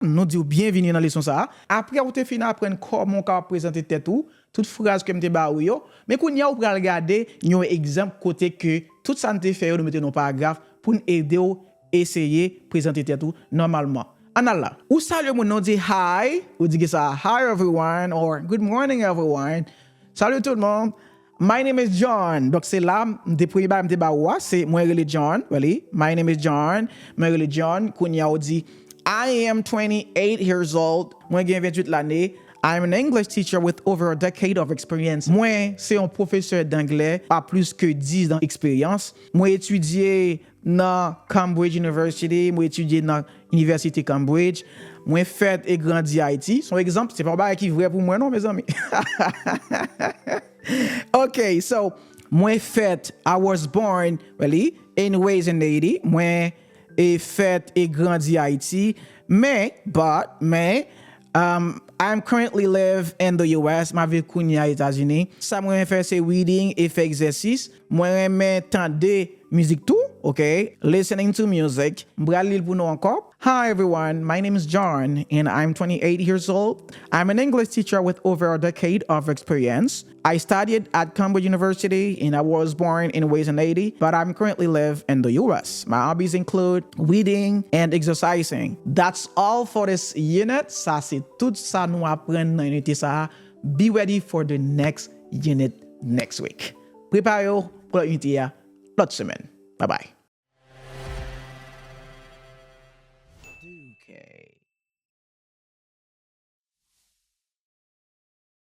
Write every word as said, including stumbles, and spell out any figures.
Nou di w byenvini nan leson sa a. Apre ou te fin aprann kòman w kapab prezante tèt ou, tout fraz ke m te ba ou yo, men kounye a ou pral gade yon egzanp kote ke tout sa n te fè yo nou mete nan yon paragraf pou n ede w eseye prezante tèt ou nòmalman. Ann al la. Ou salye moun nan, ou di hi, ou di kisa, "Hi everyone," or "Good morning everyone." Salut tout le monde. My name is John. Donk se la, m te premye bagay m te ba ou a, se mwen rele John. Really? My name is John. Mwen rele John. Kounye a ou di, "I am twenty-eight years old." Mwen gen venntuit lane. "I'm an English teacher with over a decade of experience." Mwen se yon pwofesè danglè a plis ke diz an eksperyans. Mwen etidye nan Cambridge University, mwen etidye nan Inivèsite Cambridge. Mwen fèt e grandi Ayiti. Se yon egzanp, se pa yon bagay ki vrè pou mwen non, mezanmi. Ok, so, mwen fèt, I was born, really, and raised in Haiti. Mwen e fèt e grandi Ayiti. Men, but, men, um, I'm currently live in the U S. M ap viv kounye a Etazini. Sa mwen renmen fè se reading e fè egzèsis. Mwen renmen tande mizik tou, ok? Listening to music. M pral li l pou nou ankò. "Hi everyone, my name is John and I'm twenty-eight years old. I'm an English teacher with over a decade of experience. I studied at Cambridge University and I was born and raised in Haiti, but I'm currently live in the U S. My hobbies include reading and exercising." That's all for this unit. Sa se tout sa nou aprann nan inite sa a. Be ready for the next unit next week. Prepare w pou lòt inite a lòt semèn. Bye bye.